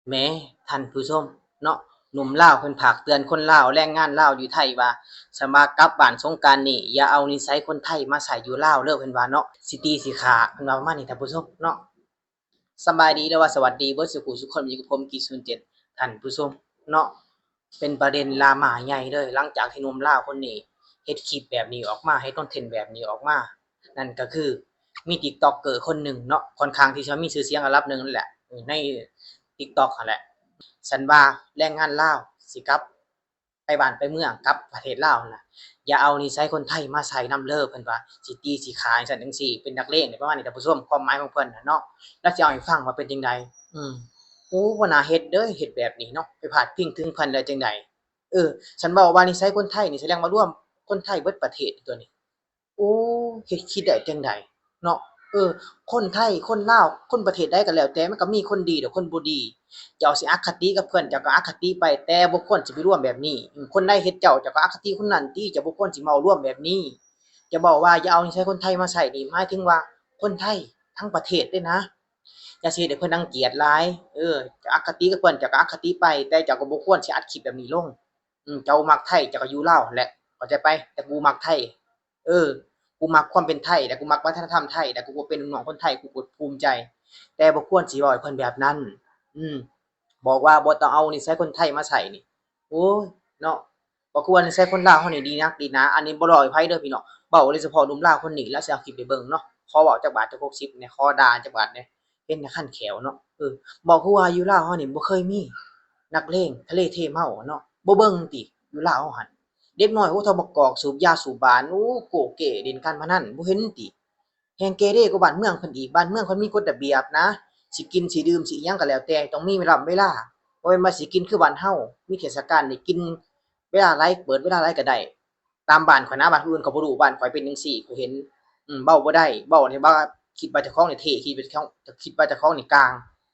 ແໝ່ ທ່ານຜູ້ຊົມເນາະ, ໜຸ່ມລາວເພິ່ນຝາກເຕືອນຄົນລາວ ແຮງງານລາວຢູ່ໄທວ່າ ສຳວ່າກັບບ້ານສົງການນີ້ ຢ່າເອົານິໄສຄົນໄທມາໃຊ້ຢູ່ລາວເດີ ເພິ່ນວ່າເນາະ, ຊິຕີຊິຂ້າ ເພິ່ນວ່າປະມານນີ້ ທ່ານຜູ້ຊົມເນາະ. ສະບາຍດີ ຫຼືວ່າສະຫວັດດີເບິດສູ່ຜູ້ສູ່ຄົນ, ຢູ່ກັບຜົມ ກີດ ສູນເຈັດ ທ່ານຜູ້ຊົມເນາະ. ເປັນປະເດັນດຣາມາໃຫຍ່ເລີຍ ຫຼັງຈາກທີ່ໜຸ່ມລາວຄົນນີ້ເຮັດຄລິບແບບນີ້ອອກມາ ເຮັດຄອນເທັນແບບນີ້ອອກມາ, ນັ້ນກໍຄືມີຕິກຕັອກເກີຄົນໜຶ່ງເນາະ ຂ້ອນຂ້າງທີ່ຈະມີຊື່ສຽງລະດັບໜຶ່ງນັ້ນແຫຼະ ໃນຕິກຕັອກຫັ້ນແຫຼະ, ສັນວ່າແຮງງານລາວຊິກັບໄປບ້ານໄປເມືອງ ກັບປະເທດລາວຫັ້ນນະ ຢ່າເອົານິໄສຄົນໄທມາໃສ່ນຳເລີ ເພິ່ນວ່າຊິຕີຊິຂ້າຈັ່ງຊັ້ນຈັ່ງຊີ້ ເປັນນັກເລງ ປະມານນີ້ ທ່ານຜູ້ຊົມ ຄວາມໝາຍຂອງເພິ່ນນະເນາະ. ລາວຊິເອົາໃຫ້ຟັງວ່າເປັນຈັ່ງໃດ. ອືມ ໂອ້ ບໍ່ໜ້າເຮັດເດີ ເຮັດແບບນີ້ເນາະ ໄປພາດພິງເຖິງເພິ່ນໄດ້ຈັ່ງໃດ. ເອີ ສັນເວົ້າວ່ານິໄສຄົນໄທນີ້ ສະແດງວ່າລວມຄົນໄທເບິດປະເທດຕົວນີ້. ໂອ້ ເຮັດ ຄິດໄດ້ຈັ່ງໃດເນາະ. ເອີ ຄົນໄທ ຄົນລາວ ຄົນປະເທດໃດກໍແລ້ວແຕ່ ມັນກໍມີຄົນດີ ແລະ ຄົນບໍ່ດີ. ເຈົ້າຊິອະຄະຕິກັບເພິ່ນ ເຈົ້າກໍອະຄະຕິໄປ ແຕ່ບໍ່ຄວນຊິໄປລວມແບບນີ້. ຄົນໃດເຮັດເຈົ້າ ເຈົ້າກໍອະຄະຕິຄົນນັ້ນຕິ ເຈົ້າບໍ່ຄວນຊິເວົ້າລວມແບບນີ້. ຈະເວົ້າວ່າຢ່າເອົານິໄສຄົນໄທມາໃຊ້ນີ້ ໝາຍເຖິງວ່າຄົນໄທທັງປະເທດເດ້ນະ. ຢ່າຊິເຮັດໃຫ້ເພິ່ນລັງກຽດຫຼາຍ. ເອີ ເຈົ້າອະຄະຕິກັບເພິ່ນ ເຈົ້າກໍອະຄະຕິໄປ ແຕ່ເຈົ້າກໍບໍ່ຄວນຊິອັດຄລິບແບບນີ້ລົງ. ອືມ ເຈົ້າມັກໄທ ເຈົ້າກໍຢູ່ລາວຫັ້ນແຫຼະ ເຂົ້າໃຈໄປ? ແຕ່ກູມັກໄທ ເອີ ກູມັກຄວາມເປັນໄທ ແລະ ກູມັກວັດທະນະທຳໄທ ແລະ ກູກໍເປັນລູກນ້ອງຄົນໄທ ກູກໍພູມໃຈ. ແຕ່ບໍ່ຄວນຊິເວົ້າໃຫ້ເພິ່ນແບບນັ້ນ. ອືມ ບອກວ່າບໍ່ຕ້ອງເອົານິໄສຄົນໄທມາໃສ່ນີ້. ໂອ້ຍ ເນາະ ບໍ່ຄືວ່ານິໄສຄົນລາວເຮົານີ້ດີນັກດີໜາ. ອັນນີ້ບໍ່ເວົ້າໃຫ້ໃຜເດີພີ່ນ້ອງ ເວົ້າໂດຍສະເພາະໜຸ່ມລາວຄົນນີ້ ລາວຊິເອົາຄລິບໄປເບິ່ງເນາະ ຂໍເວົ້າຈັກບາດ ຈັກຫົກສິບແດ່ ຂໍດ່າຈັກບາດແດ່ ເຫັນແຕ່ຄັນແຂ້ວເນາະ. ເອີ ເວົ້າຄືວ່າຢູ່ລາວເຮົານີ້ບໍ່ເຄີຍມີນັກເລງທະເລເທເມົາເນາະ ບໍ່ເບິ່ງຕິ ຢູ່ລາວເຮົາຫັ້ນ ເດັກນ້ອຍ ໂອ້ ເທົ່າບັກກອກ ສູບຢາສູບບານ ໂອ້ ໂກເກ ຫຼິ້ນການພະນັນ ບໍ່ເຫັນຕິ. ແຮ່ງເກເຣກວ່າບ້ານເມືອງເພິ່ນອີກ. ບ້ານເມືອງເພິ່ນມີກົດລະບຽບນະ ຊິກິນຊິດື່ມຊິອີ່ຫຍັງກໍແລ້ວແຕ່ ຕ້ອງມີລຳເວລາ. ບໍ່ແມ່ນວ່າຊິກິນຄືບ້ານເຮົາ ມີເທດສະການນີ້ກິນເວລາໃດ ເປີດເວລາໃດກໍໄດ້. ຕາມບ້ານຂ້ອຍນະ ບ້ານຜູ້ອື່ນຂ້ອຍບໍ່ຮູ້ ບ້ານຂ້ອຍເປັນຈັ່ງຊີ້ ຂ້ອຍເຫັນ. ອືມ ເວົ້າບໍ່ໄດ້ ເວົ້ານີ້ວ່າຄິດວ່າເຈົ້າຂອງນີ້ເທ່ ຄິດວ່າເຈົ້າຂອງ ຄິດວ່າເຈົ້າຂອງນີ້ກາງ.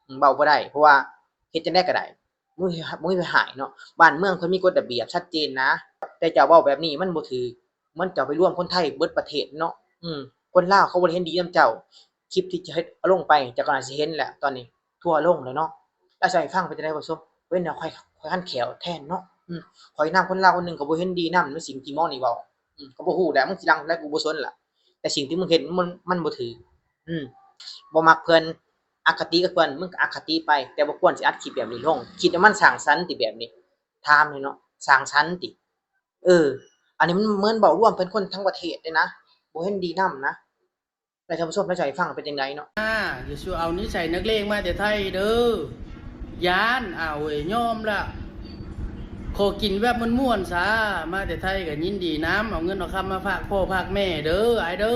ອືມ ເວົ້າບໍ່ໄດ້ ເພາະວ່າເຮັດຈັ່ງໃດກໍໄດ້ ບໍ່ມີ ບໍ່ມີໃຜຮ້າຍເນາະ. ບ້ານເມືອງເພິ່ນມີກົດລະບຽບຊັດເຈນນະ ແຕ່ເຈົ້າເວົ້າແບບນີ້ມັນບໍ່ຖືກ ເໝືອນເຈົ້າໄປລວມຄົນໄທເບິດປະເທດເນາະ. ອືມ ຄົນລາວເຂົາບໍ່ໄດ້ເຫັນດີນຳເຈົ້າ. ຄລິບທີ່ເຈົ້າເຮັດເອົາລົງໄປ ເຈົ້າກໍໜ້າຊິເຫັນແຫຼະ ຕອນນີ້ທົ່ວໂລກແລ້ວເນາະ. ລາວຊິເວົ້າໃຫ້ຟັງເປັນຈັ່ງໃດບໍ່ສົມ ເປັນແນວຂ້ອຍ ຂ້ອຍຄັນແຂ້ວແທນເນາະ. ອືມ ຂ້ອຍນຳຄົນລາວຄົນໜຶ່ງກໍບໍ່ເຫັນດີນຳໃນສິ່ງທີ່ໝໍນີ້ເວົ້າ. ອືມ ກໍບໍ່ຮູ້ແຫຼະ ມຶງຊິຫຼັງແລ້ວ ກູບໍ່ສົນລະ ແຕ່ສິ່ງທີ່ມຶງເຮັດມັນ ມັນບໍ່ຖືກ. ອືມ ບໍ່ມັກເພິ່ນ ອະຄະຕິກັບເພິ່ນ ມຶງກໍອະຄະຕິໄປ ແຕ່ບໍ່ຄວນຊິອັດຄລິບແບບນີ້ລົງ. ຄິດວ່າມັນສ້າງສັນຕິແບບນີ້? ຖາມແດ່ເນາະ ສ້າງສັນຕິ? ເອີ ອັນນີ້ມັນເໝືອນເວົ້າລວມເປັນຄົນທັງປະເທດເດ້ນະ ບໍ່ເຫັນດີນຳນະ. ແລ້ວທ່ານຜູ້ຊົມ ແລ້ວຈະໃຫ້ຟັງເປັນຈັ່ງໃດເນາະ? ອາ ຢ່າສູ່ເອົານິໄສນັກເລງມາແຕ່ໄທເດີ ຢ້ານ ອ້າວເອີຍ ຍອມລະ ຂໍກິນແບບມ່ວນໆຊະ ມາແຕ່ໄທກໍຍິນດີນຳ ເອົາເງິນເອົາຄຳມາຝາກພໍ່ຝາກແມ່ເດີ ອ້າຍເດີ.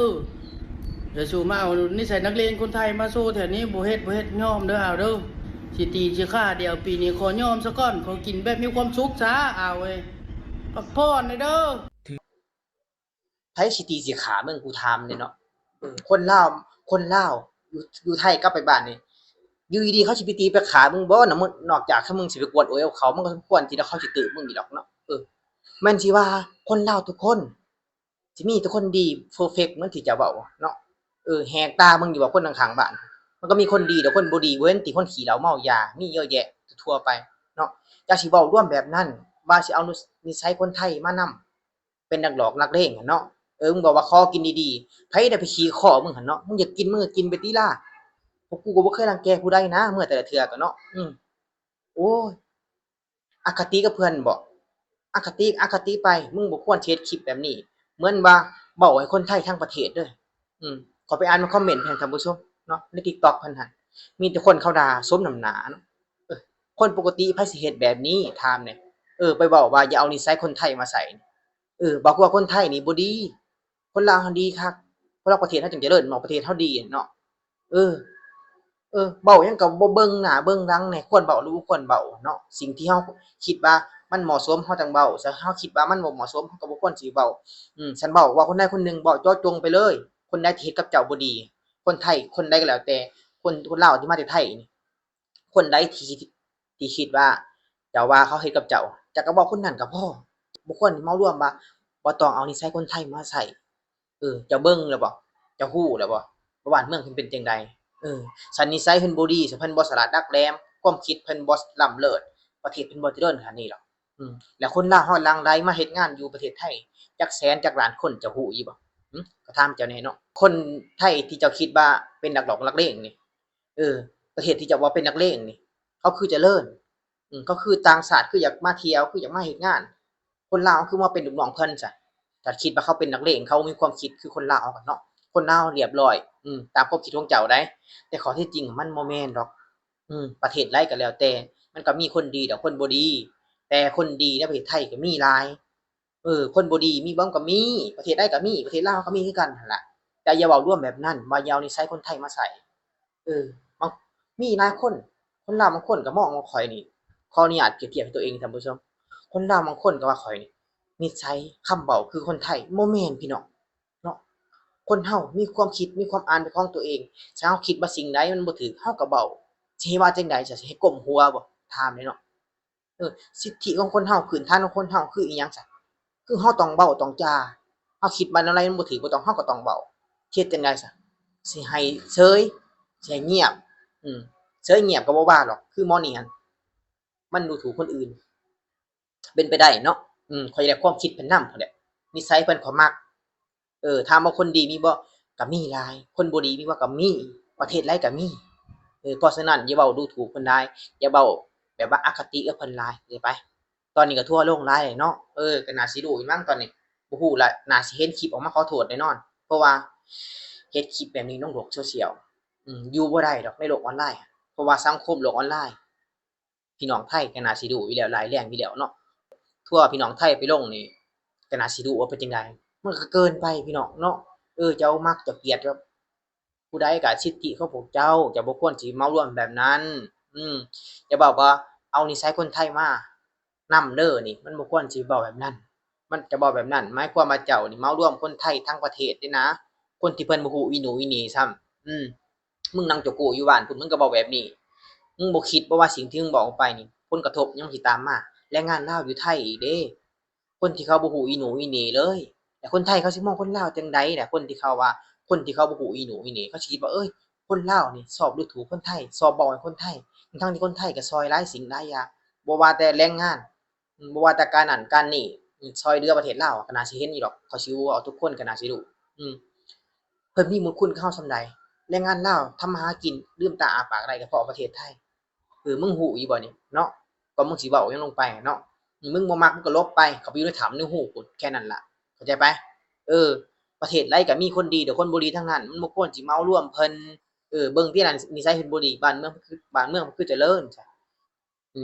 ຢ່າສູ່ມາເອົານິໄສນັກເລງຄົນໄທມາໂຊແຖວນີ້ ບໍ່ເຮັດ ບໍ່ເຮັດ ຍອມເດີ ອ້າວເດີ. ຊິຕີຊິຂ້າ ດຽວປີນີ້ຂໍຍອມສາກ່ອນ ຂໍກິນແບບມີຄວາມສຸກຊະ ອ້າວເອີຍ ພັກຜ່ອນແດ່ເດີ. ໃຜຊິຕີຊິຂ້າມຶງ ກູຖາມແດ່ເນາະ. ເອີ ຄົນລາວ ຄົນລາວຢູ່ ຢູ່ໄທກັບໄປບ້ານນີ້ ຢູ່ດີໆເຂົາຊິໄປຕີໄປຂ້າມຶງບໍ່ນະ? ນອກຈາກຖ້າມຶງຊິໄປກວນໂອຍເອົາເຂົາ ມັນກໍສົມຄວນທີ່ເຂົາຊິຕື້ບມຶງຢູ່ດອກເນາະ. ເອີ ແມ່ນຊິວ່າຄົນລາວທຸກຄົນຊິມີແຕ່ຄົນດີເພີເຟັກເໝືອນທີ່ເຈົ້າເວົ້າເນາະ. ເອີ ແຫກຕາເບິ່ງຢູ່ບໍ່ ຄົນຂ້າງໆບ້ານ ມັນກໍມີຄົນດີ ແຕ່ຄົນບໍ່ດີ ບໍ່ເຫັນຕິ ຄົນຂີ້ເຫຼົ້າເມົາຢາ ມີເຍອະແຍະທົ່ວໄປເນາະ. ຢ່າຊິເວົ້າລວມແບບນັ້ນ ວ່າຊິເອົານິໄສຄົນໄທມານຳ ເປັນນັກຫຼອກນັກເລງຫັ້ນເນາະ. ເອີ ມຶງບອກວ່າຂໍກິນດີໆ ໃຜໄດ້ໄປຂີ່ຄໍມຶງຫັ້ນເນາະ. ມຶງຢາກກິນ ມຶງກໍກິນໄປຕິລາ ພວກກູກໍບໍ່ເຄີຍລັງແກຜູ້ໃດນະ ເມື່ອແຕ່ລະເທື່ອກໍເນາະ. ອືມ ໂອ້ຍ ອະຄະຕິກັບເພິ່ນບໍ? ອະຄະຕິ ອະຄະຕິໄປ ມຶງບໍ່ຄວນຊິເຮັດຄລິບແບບນີ້ ເໝືອນວ່າເວົ້າໃຫ້ຄົນໄທທັງປະເທດເດີ. ອືມ ເຂົ້າໄປອ່ານມາຄອມເມັນເພິ່ນ ທ່ານຜູ້ຊົມເນາະ ໃນຕິກຕັອກເພິ່ນຫັ້ນ ມີແຕ່ຄົນເຂົາດ່າສົມນ້ຳໜ້າເນາະ. ເອີ ຄົນປົກກະຕິໃຜຊິເຮັດແບບນີ້ ຖາມແດ່. ເອີ ໄປເວົ້າວ່າຢ່າເອົານິໄສຄົນໄທມາໃສ່ ເອີ ບອກວ່າຄົນໄທນີ້ບໍ່ດີ ຄົນລາວເຮົາດີຄັກ ຄົນລາວປະເທດເຮົາຈັ່ງຈະເລີນເນາະ ປະເທດເຮົາດີເນາະ. ເອີ ເອີ ເວົ້າຫຍັງກໍບໍ່ເບິ່ງໜ້າເບິ່ງຫຼັງແດ່ ຄວນເວົ້າຫຼືບໍ່ຄວນເວົ້າເນາະ. ສິ່ງທີ່ເຮົາຄິດວ່າມັນເໝາະສົມ ເຮົາຈັ່ງເວົ້າ ຖ້າເຮົາຄິດວ່າມັນບໍ່ເໝາະສົມ ເຮົາກໍບໍ່ຄວນຊິເວົ້າ. ອືມ ຄັນເວົ້າ ເວົ້າຄົນໃດຄົນໜຶ່ງ ເວົ້າເຈາະຈົງໄປເລີຍ ຄົນໃດທີ່ເຮັດກັບເຈົ້າບໍ່ດີ ຄົນໄທ ຄົນໃດກໍແລ້ວແຕ່ ຄົນ ຄົນລາວທີ່ມາແຕ່ໄທນີ້ ຄົນໃດທີ່ ທີ່ຄິດວ່າເຈົ້າວ່າເຂົາເຮັດກັບເຈົ້າ ເຈົ້າກໍບອກຄົນນັ້ນກໍພໍ ບໍ່ຄວນເໝົາລວມວ່າບໍ່ຕ້ອງເອົານິໄສຄົນໄທມາໃຊ້. ເອີ ເຈົ້າເບິ່ງແລ້ວບໍ່? ເຈົ້າຮູ້ແລ້ວບໍ່ ວ່າບ້ານເມືອງເພິ່ນເປັນຈັ່ງໃດ? ເອີ ຄັນນິໄສເພິ່ນບໍ່ດີ ຄັນເພິ່ນບໍ່ສະຫຼາດດັກແຫຼມ ຄວາມຄິດເພິ່ນບໍ່ລ້ຳເລີດ, ປະເທດເພິ່ນບໍ່ຈະເລີນຂະໜາດນີ້ດອກ. ອືມ ແລ້ວຄົນລາວເຮົາຫຼັ່ງໄຫຼມາເຮັດງານຢູ່ປະເທດໄທຈັກແສນຈັກລ້ານຄົນ ເຈົ້າຮູ້ຢູ່ບໍ່? ຫຶ ກໍຖາມເຈົ້າແດ່ເນາະ. ຄົນໄທທີ່ເຈົ້າຄິດວ່າເປັນນັກຮ້ອງນັກເລງນີ້ ເອີ ປະເທດທີ່ເຈົ້າວ່າເປັນນັກເລງນີ້ ເຂົາຄືຈະເລີນ. ອືມ ເຂົາຄືຕ່າງຊາດ ຄືຢາກມາທ່ຽວ ຄືຢາກມາເຮັດງານ. ຄົນລາວຄືມາເປັນລູກນ້ອງເພິ່ນຊະ? ເຈົ້າຄິດວ່າເຂົາເປັນນັກເລງ ເຂົາມີຄວາມຄິດຄືຄົນລາວເຮົາກັນເນາະ. ຄົນລາວຮຽບຮ້ອຍ ອືມ ຕາມຄວາມຄິດຂອງເຈົ້າໃດ໋ ແຕ່ຂໍ້ເທັດຈິງມັນບໍ່ແມ່ນດອກ. ອືມ ປະເທດໃດກໍແລ້ວແຕ່ ມັນກໍມີຄົນດີ ແລະ ຄົນບໍ່ດີ, ແຕ່ຄົນດີໃນປະເທດໄທກໍມີຫຼາຍ. ເອີ ຄົນບໍ່ດີມີບໍ່? ມັນກໍມີ, ປະເທດໃດກໍມີ, ປະເທດລາວກໍມີຄືກັນຫັ້ນລະ. ແຕ່ຢ່າເວົ້າລວມແບບນັ້ນ ວ່າຢ່າເອົານິໄສຄົນໄທມາໃສ່. ເອີ ບາງ ມີຫຼາຍຄົນ ຄົນລາວບາງຄົນກໍມອງວ່າຂ້ອຍນີ້ ຂໍອະນຸຍາດປຽບທຽບໃຫ້ຕົວເອງທ່ານຜູ້ຊົມ, ຄົນລາວບາງຄົນກໍວ່າຂ້ອຍນີ້ ນິໄສຄຳເວົ້າຄືຄົນໄທ. ບໍ່ແມ່ນພີ່ນ້ອງເນາະ. ຄົນເຮົາມີຄວາມຄິດ ມີຄວາມອ່ານເປັນຂອງຕົວເອງ. ຖ້າເຮົາຄິດວ່າສິ່ງໃດມັນບໍ່ຖືກ ເຮົາກໍເວົ້າ. ຊິໃຫ້ວ່າຈັ່ງໃດຊະ? ຊິໃຫ້ກົ້ມຫົວບໍ່? ຖາມແດ່ເນາະ. ເອີ ສິດທິຂອງຄົນເຮົາ ພື້ນຖານຂອງຄົນເຮົາຄືອີ່ຫຍັງຊະ? ຄືເຮົາຕ້ອງເວົ້າຕ້ອງຈາ. ເຮົາຄິດວ່າແນວໃດມັນບໍ່ຖືກ ບໍ່ຕ້ອງ ເຮົາກໍຕ້ອງເວົ້າ. ເຮັດຈັ່ງໃດຊະ? ຊິໃຫ້ເຊີຍ? ຊິໃຫ້ງຽບ? ອືມ ເຊີຍງຽບກໍບໍ່ວ່າດອກ ຄືໝໍນີ້ຫັ້ນ ມັນດູຖູກຄົນອື່ນ. ເປັນໄປໄດ້ເນາະ. ອືມ ຂ້ອຍຢາກໄດ້ຄວາມຄິດເພິ່ນນຳພຸ້ນແຫຼະ. ນິໄສເພິ່ນຂ້ອຍມັກ. ເອີ ຖາມວ່າຄົນດີມີບໍ່? ກໍມີຫຼາຍ. ຄົນບໍ່ດີມີບໍ່? ກໍມີ. ປະເທດໃດກໍມີ. ເອີ ເພາະສະນັ້ນ ຢ່າເວົ້າດູຖູກເພິ່ນຫຼາຍ, ຢ່າເວົ້າແບບວ່າອະຄະຕິກັບເພິ່ນຫຼາຍ. ເຂົ້າໃຈໄປ? ຕອນນີ້ກໍທົວລົງຫຼາຍເນາະ. ເອີ ກໍໜ້າຊິຮູ້ຢູ່ມັ້ງຕອນນີ້. ບໍ່ຮູ້ລະ, ໜ້າຊິເຫັນຄລິບອອກມາຂໍໂທດແນ່ນອນ, ເພາະວ່າເຮັດຄລິບແບບນີ້ລົງໂລກໂຊຊຽວ. ອືມ ຢູ່ບໍ່ໄດ້ດອກໃນໂລກອອນລາຍ, ເພາະວ່າສັງຄົມໂລກອອນລາຍ ພີ່ນ້ອງໄທກໍໜ້າຊິຮູ້ຢູ່ແລ້ວ, ຮ້າຍແຮງຢູ່ແລ້ວເນາະ. ທົວພີ່ນ້ອງໄທໄປລົງນີ້ ກໍໜ້າຊິຮູ້ວ່າເປັນຈັ່ງໃດ. ມັນກໍເກີນໄປພີ່ນ້ອງເນາະ. ເອີ ເຈົ້າມັກເຈົ້າກຽດ ແບບ ຜູ້ໃດກໍສິດທິຂອງພວກເຈົ້າ, ເຈົ້າບໍ່ຄວນຊິເໝົາລວມແບບນັ້ນ. ອືມ ຢ່າເວົ້າວ່າເອົານິໄສຄົນໄທມານຳເດີນີ້, ມັນບໍ່ຄວນຊິເວົ້າແບບນັ້ນ. ມັນຈະເວົ້າແບບນັ້ນ ໝາຍຄວາມວ່າເຈົ້ານີ້ເໝົາລວມຄົນໄທທັງປະເທດເດ້ນະ, ຄົນທີ່ເພິ່ນບໍ່ຮູ້ອີ່ໜູອີ່ເໜີຊ້ຳ. ອືມ ມຶງນັ່ງໂຈໂກ້ຢູ່ບ້ານພຸ້ນ ມຶງກໍເວົ້າແບບນີ້. ມຶງບໍ່ຄິດບໍ່ວ່າສິ່ງທີ່ມຶງເວົ້າອອກໄປນີ້ ຜົນກະທົບຫຍັງຊິຕາມມາ? ແຮງງານລາວຢູ່ໄທອີກເດ້. ຄົນທີ່ເຂົາບໍ່ຮູ້ອີ່ໜູອີ່ເໜີເລີຍ. ແລະຄົນໄທເຂົາຊິມອງຄົນລາວຈັ່ງໃດລະ? ຄົນທີ່ເຂົາວ່າ ຄົນທີ່ເຂົາບໍ່ຮູ້ອີ່ໜູອີ່ເໜີ ເຂົາຊິຄິດວ່າ ເອີຍ ຄົນລາວນີ້ຊອບດູຖູກຄົນໄທ, ຊອບເວົ້າໃຫ້ຄົນໄທ, ທັງໆທີ່ຄົນໄທກໍຊ່ອຍຫຼາຍສິ່ງຫຼາຍຢ່າງ, ບໍ່ວ່າແຕ່ແຮງງານ, ບໍ່ວ່າແຕ່ການນັ້ນການນີ້, ຊ່ອຍເຫຼືອປະເທດລາວ ກໍໜ້າຊິເຫັນຢູ່ດອກ. ເຂົາຊິເວົ້າ ທຸກຄົນກໍໜ້າຊິຮູ້. ອືມ ເພິ່ນມີບຸນຄຸນກັບເຮົາສ່ຳໃດ? ແຮງງານລາວທຳມາຫາກິນ ລືມຕາອ້າປາກໄດ້ກໍເພາະປະເທດໄທ. ເອີ ມຶງຮູ້ຢູ່ບໍ່ນີ້ເນາະ? ກ່ອນມຶງຊິເວົ້າຫຍັງລົງໄປເນາະ, ມຶງບໍ່ມັກ ມຶງກໍຫຼົບໄປ, ເຂົ້າໄປຢູ່ໃນຖ້ຳໃນຮູພຸ້ນ, ແຄ່ນັ້ນລະ. ເຂົ້າໃຈໄປ? ເອີ ປະເທດໃດກໍມີຄົນດີ ແຕ່ຄົນບໍ່ດີທັງນັ້ນ, ມັນບໍ່ຄວນຊິເໝົາລວມເພິ່ນ. ເອີ ເບິ່ງຕິລະ ນິໄສເພິ່ນບໍ່ດີ, ບ້ານເມືອງຄື ບ້ານເມືອງຄືຈະເລີນຊະ?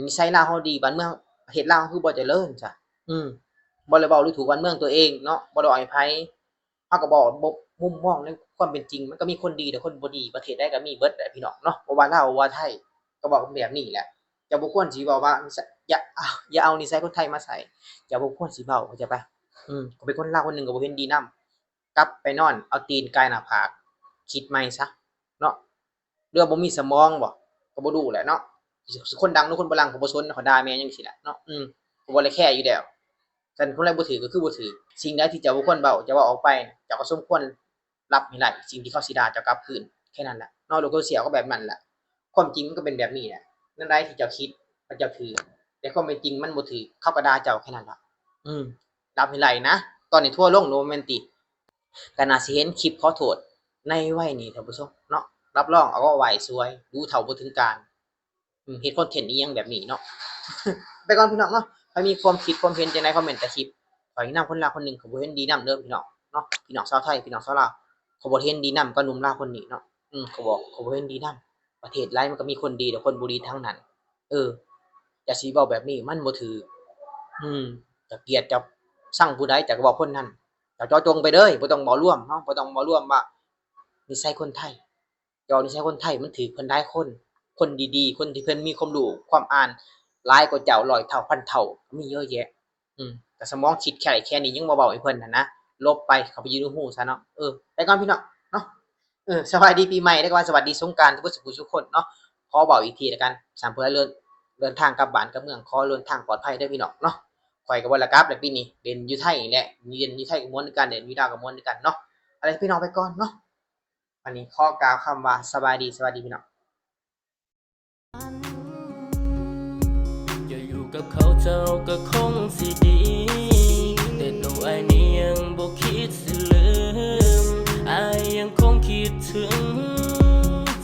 ນິໄສລາວເຮົາດີ, ບ້ານເມືອງ ປະເທດລາວເຮົາຄືບໍ່ຈະເລີນຊະ? ອືມ ບໍ່ໄດ້ເວົ້າດູຖູກບ້ານເມືອງຕົວເອງເນາະ, ບໍ່ໄດ້ເວົ້າໃຫ້ໃຜ. ເຮົາກໍເວົ້າ ເວົ້າມຸມມອງໃນຄວາມເປັນຈິງ, ມັນກໍມີຄົນດີ ແລະ ຄົນບໍ່ດີ, ປະເທດໃດກໍມີເບິດແຫຼະພີ່ນ້ອງເນາະ. ບໍ່ວ່າລາວ ບໍ່ວ່າໄທ ກໍເວົ້າກັນແບບນີ້ແຫຼະ. ເຈົ້າບໍ່ຄວນຊິເວົ້າວ່າ ຢ່າ ຢ່າເອົານິໄສຄົນໄທມາໃສ່, ເຈົ້າບໍ່ຄວນຊິເວົ້າ, ເຂົ້າໃຈປະ? ອືມ ເປັນຄົນລາວຄົນໜຶ່ງກໍບໍ່ເຫັນດີນຳ. ກັບໄປນອນເອົາຕີນກ່າຍໜ້າຜາກ, ຄິດໃໝ່ຊະເນາະ. ຫຼືວ່າບໍ່ມີສະໝອງບໍ? ກໍບໍ່ຮູ້ແຫຼະເນາະ, ຊິຄົນດັງຫຼືຄົນບໍ່ດັງກໍບໍ່ສົນ, ເຂົາດ່າແມ່ຫຍັງຊີ້ແຫຼະເນາະ. ອືມ ກໍບໍ່ໄດ້ແຄຢູ່ແລ້ວ. ຄັນຄົນໃດບໍ່ຖືກກໍຄືບໍ່ຖືກ. ສິ່ງໃດທີ່ເຈົ້າບໍ່ຄວນເວົ້າ, ເຈົ້າເວົ້າອອກໄປ, ເຈົ້າກໍສົມຄວນຮັບໃຫ້ໄດ້ສິ່ງທີ່ເຂົາຊິດ່າເຈົ້າກັບຄືນ, ແຄ່ນັ້ນແຫຼະເນາະ. ໂລກໂຊຊຽວກໍແບບນັ້ນແຫຼະ, ຄວາມຈິງມັນກໍເປັນແບບນີ້ແຫຼະ. ແນວໃດທີ່ເຈົ້າຄິດວ່າເຈົ້າຖືກ ແຕ່ຄວາມເປັນຈິງມັນບໍ່ຖືກ, ເຂົາກໍດ່າເຈົ້າແຄ່ນັ້ນລະ. ອືມ ຮັບໃຫ້ໄດ້ນະ. ຕອນນີ້ທົວລົງໂລແມນຕິກ ກໍໜ້າຊິເຫັນຄລິບຂໍໂທດໃນໄວນີ້ທ່ານຜູ້ຊົມເນາະ. ຮັບຮອງເອົາໄວ້ສວຍ ຮູ້ເທົ່າບໍ່ເຖິງການ, ເຮັດຄອນເທັນອີ່ຫຍັງແບບນີ້ເນາະ. ໄປກ່ອນພີ່ນ້ອງເນາະ. ໃຜມີຄວາມຄິດຄວາມເຫັນຈັ່ງໃດ ຄອມເມັນໃຕ້ຄລິບ. ຂ້ອຍນຳຄົນລາວຄົນໜຶ່ງ ຂ້ອຍບໍ່ເຫັນດີນຳເດີພີ່ນ້ອງເນາະ. ພີ່ນ້ອງຊາວໄທ ພີ່ນ້ອງຊາວລາວ ຂ້ອຍບໍ່ເຫັນດີນຳກັບໜຸ່ມລາວຄົນນີ້ເນາະ. ອືມ ຂ້ອຍບອກ ຂ້ອຍບໍ່ເຫັນດີນຳ. ປະເທດໃດມັນກໍມີຄົນດີ ແລະ ຄົນບໍ່ດີທັງນັ້ນ. ເອີ ຢ່າຊິເວົ້າແບບນີ້ ມັນບໍ່ຖືກ. ອືມ ເຈົ້າກຽດ ເຈົ້າຊັງຜູ້ໃດ ເຈົ້າກໍເວົ້າຄົນນັ້ນ. ເຈົ້າເຈາະຈົງໄປເລີຍ, ບໍ່ຕ້ອງເວົ້າລວມເນາະ, ບໍ່ຕ້ອງເວົ້າລວມວ່ານິໄສຄົນໄທ. ເຈົ້າເວົ້ານິໄສຄົນໄທ ມັນຖືກເພິ່ນຫຼາຍຄົນ, ຄົນດີໆ, ຄົນທີ່ເພິ່ນມີຄວາມຮູ້ຄວາມອ່ານຫຼາຍກວ່າເຈົ້າຮ້ອຍເທົ່າພັນເທົ່າ ມີເຍອະແຍະ. ອືມ ແຕ່ສະໝອງຄິດແຄ່ ແຄ່ນີ້ຍັງບໍ່ເວົ້າໃຫ້ເພິ່ນຫັ້ນນະ, ຫຼົບໄປ, ເຂົ້າໄປຢູ່ໃນຮູຊະເນາະ. ເອີ ໄປກ່ອນພີ່ນ້ອງເນາະ. ເອີ ສະບາຍດີປີໃໝ່ ແລະ ກໍວ່າສະຫວັດດີສົງການທຸກຄົນ ສູ່ຜູ້ສູ່ຄົນເນາະ. ຂໍເວົ້າອີກທີລະກັນ, ສຳເພື່ອເດີນ ເດີນທາງກັບບ້ານກັບເມືອງ, ຂໍເດີນທາງປອດໄພເດີພີ່ນ້ອງເນາະ. ຂ້ອຍກໍບໍ່ໄດ້ກັບແລ້ວ, ປີນີ້ເດີນຢູ່ໄທນີ້ແຫຼະ, ເດີນຢູ່ໄທກໍມ່ວນຄືກັນ, ເດີນຢູ່ລາວກໍມ່ວນຄືກັນເນາະ. ເອົາລະ ພີ່ນ້ອງໄປກ່ອນເນາະ. ອັນນີ້ຂໍກ່າວຄຳວ່າສະບາຍດີ, ສະຫວັດດີພີ່ນ້ອງ. ກັບເຂົາເຈົ້າກໍຄົງຊິດີ ແຕ່ໂຕອ້າຍນີ້ຍັງບໍ່ຄິດຊິລືມ ອ້າຍຍັງຄົງຄິດເຖິງ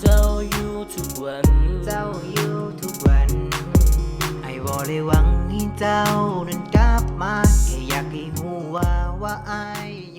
ເຈົ້າຢູ່ທຸກວັນ ເຈົ້າຢູ່ທຸກວັນ ອ້າຍບໍ່ໄດ້ຫວັງໃຫ້ເຈົ້ານັ້ນກັບມາ ແຄ່ຢາກໃຫ້ຮູ້ວ່າ ວ່າອ້າຍ